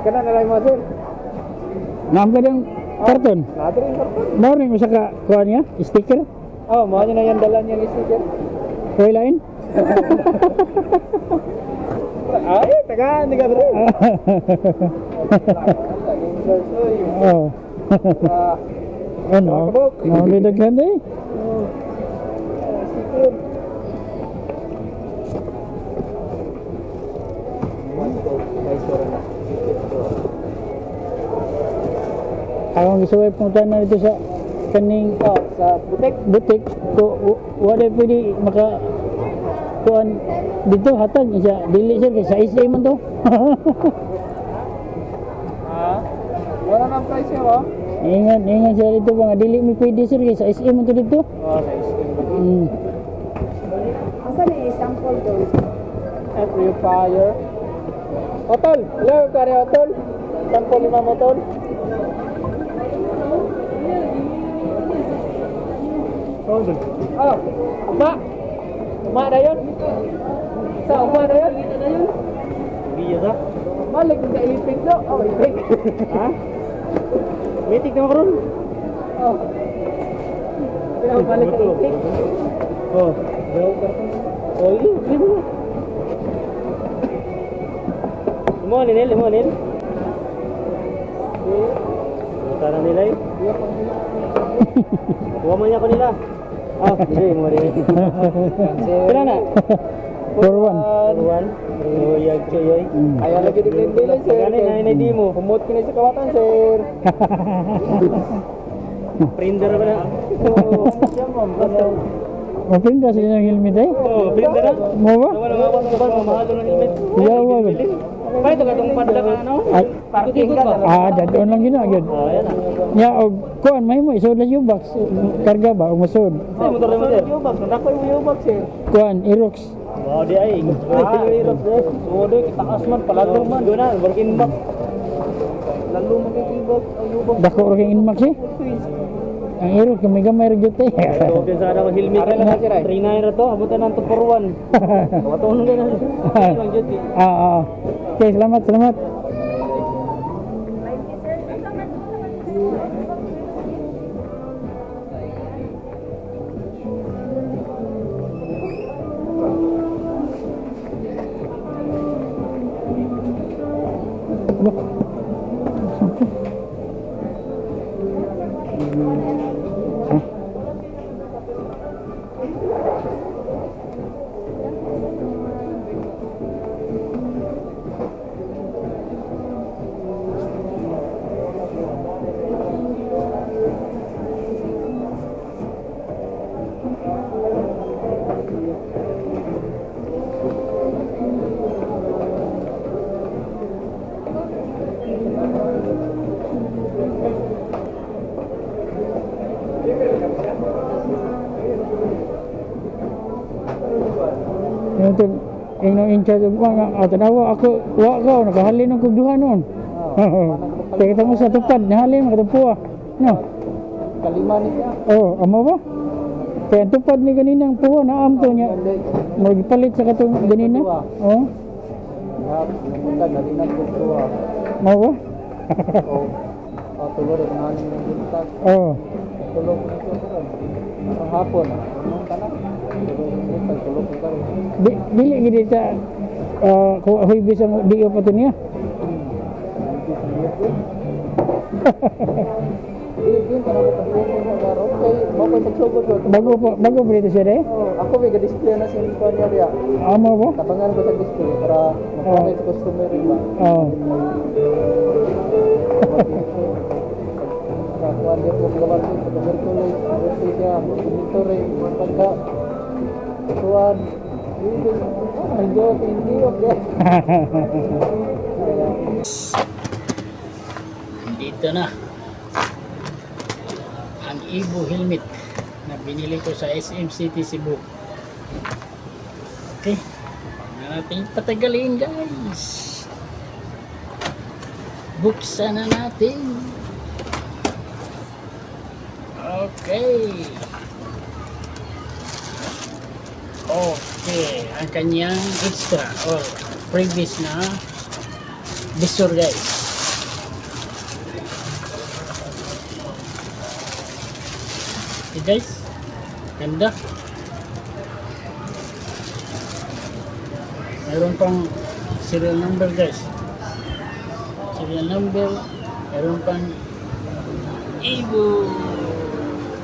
Kana na lang mo, sir. Naam ka ng karton. Natin yung karton. Mao rin usa ka kuan niya, sticker. Oh, mao niyo na yan dala niya ni sticker. Way line. Ay, taga, hindi ka bro. Oh. Ano? Ano daghan eh? Akong gisuway punta na dito sa kaning Oh, sa butik. butik ko wala pwede maka kuan dito hatag isa dili sir kay sa SA man to. Ha? Wala nang price yun, oh. Ingat ingat siya dito mga dili mi pwede sir kay sa SM man to dito. Oh, sa SM. Asa ni sample doon? Every fire. Otol! Hello, kare Otol. Sample lima mo, Otol. Oh, uma. Uma na yun. Sa uma na yun. Biya sa? Balik ka ipik no. Oh, ipik. Ha? Meeting na karon. Oh. Pero balik ka ipik. Oh, oh, iyo, iyo mo. Limo ni Nel, limo nil. Tara nila eh. Kuha mo niya ko nila. Ah, hindi mo rin. Pila na? 4-1. 1. Yoy, yoy. Ayaw lagi di klinde sir. Gani na ini mo. Humot kini sa kawatan, sir. Printer ba na? Oh, siya ma'am. Open ka sila ng helmet eh. Oh, printer na. Mo ba? Wala nga ako sa mahal ng helmet. Yawa ba? Ay, ito katong padla ka ano? Ay, Parking ka. ah, dadon lang gina gyud. Oh, ayan na. Nya og kuan may mo isod lang yung box karga ba og masud. Ay, motor mo sir. Yubag, nandako yung yubag, sir. Kuan Aerox. Wow, di ay. Ah, so di kitaas man palalo man. Doon na, working box. Lalo man kay ibag, ang yubag. Dako ra kay Inmax eh. Ang Aerox kami gamay ra gyud eh. Okay, sana ko helmet. Are lang sir, ay. 39 ra to, abutan ng 2 for 1. Kawaton na na. Lang jud. Ah, ah. Okay, salamat, salamat. Wah. Ah. Yung ito, yung in charge of mga, ah, tanawa ako, wa ka, nakahalin ang kugduha noon. Kaya kita mo sa tupad, nahalin, makatagpuwa. No? Kalima ni siya. Oh, amo ba? Kaya ang tupad ni ganina ang puwa, naam to niya. Magpalit sa katong ganina. Oh, Ya, namunta na rin ang tuwa. mao ba? Oh. Oh, tulo rin nga ng buntag. Oh, Tulo ko nito karon. Ang hapon, anong kana? Tulo ko buntag, tulo ko karon. di, dili gid sa kung huybis ang diyo pa to niya. Di din kana ko pag-uwi ko karon kay mo koy pagsugod ko. Bago pa dito siya de. Oh, ako may ga-display na sa kuan niya. Amo ba? Tabangan ko sa display para mapakita sa customer rin ba. Oh. Kakuan di ko gawan ko sa tuloy, birthday siya, inventory, pagka kuan. Hindi, hindi, okay. Dito na ang Ibo helmet na binili ko sa SM City Cebu. Okay. Na Natin patagalin, guys. Buksan na natin. Okay. Okay, ang kanyang extra or previous na visor, guys. Okay guys, ganda. Meron pang serial number, guys. Serial number, meron pang Evo,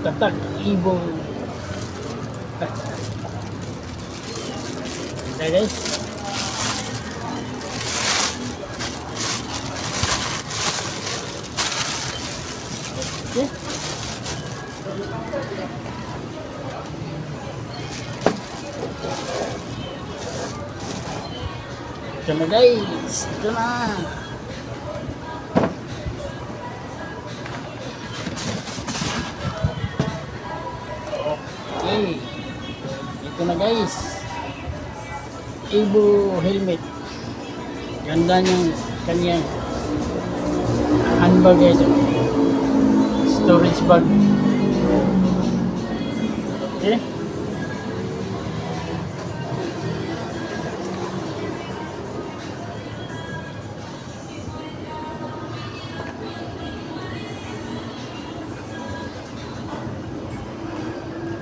tatak Evo. Ganda, guys. Okay. Ito na, guys. Ito na. Okay. Ito na, guys. Evo helmet. Ganda niyang kanyang handbag, guys. Storage bag. Okay.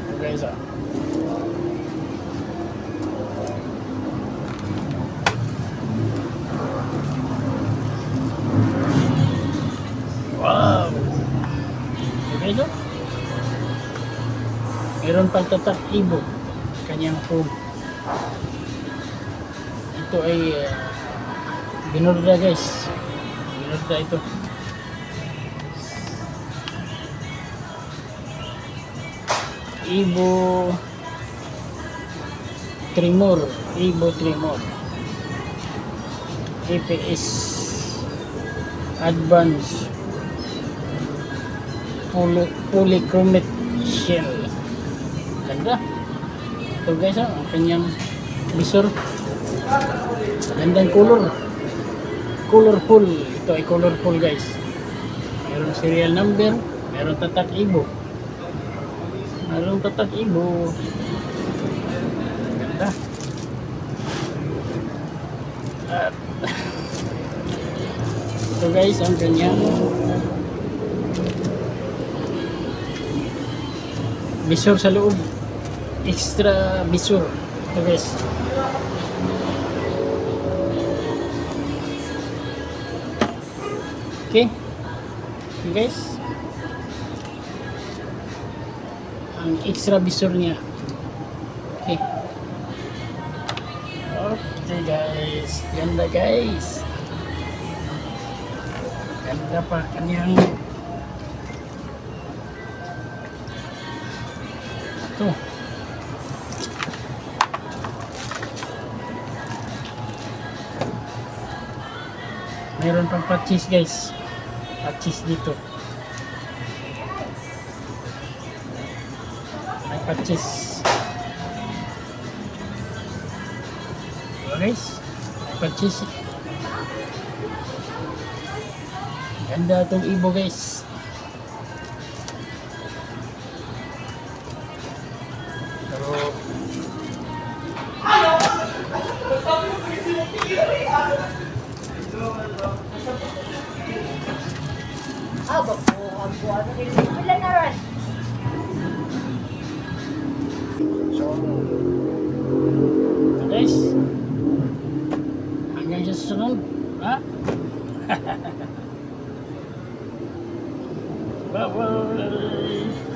Ito, guys, ah. Wow! Okay, guys, oh. Meron pang tatak Evo. Kanyang foam. Ito ay binorda, guys. Binorda ito. Evo Tremor. Evo Tremor. APS Advanced Polychromate Shell. Ganda. Ito guys, oh, ang kanyang visor. Gandang color. Colorful. Ito ay colorful, guys. Meron serial number, meron tatak Evo. Meron tatak Evo. Ganda. At ito guys, ang kanyang visor sa loob. Extra visor. Ito, guys. Okay. Okay guys. Ang extra visor niya. Okay. Okay guys. Ganda, guys. Ganda pa kanyang ito. Meron pang patches, guys. Patches dito. May patches. Diba, guys? May patches. Ganda itong Evo, guys. Pero Ah, bago ang buwan. Pila na rin. So, ito guys. Hanggang sa susunod. Ha? Bye-bye.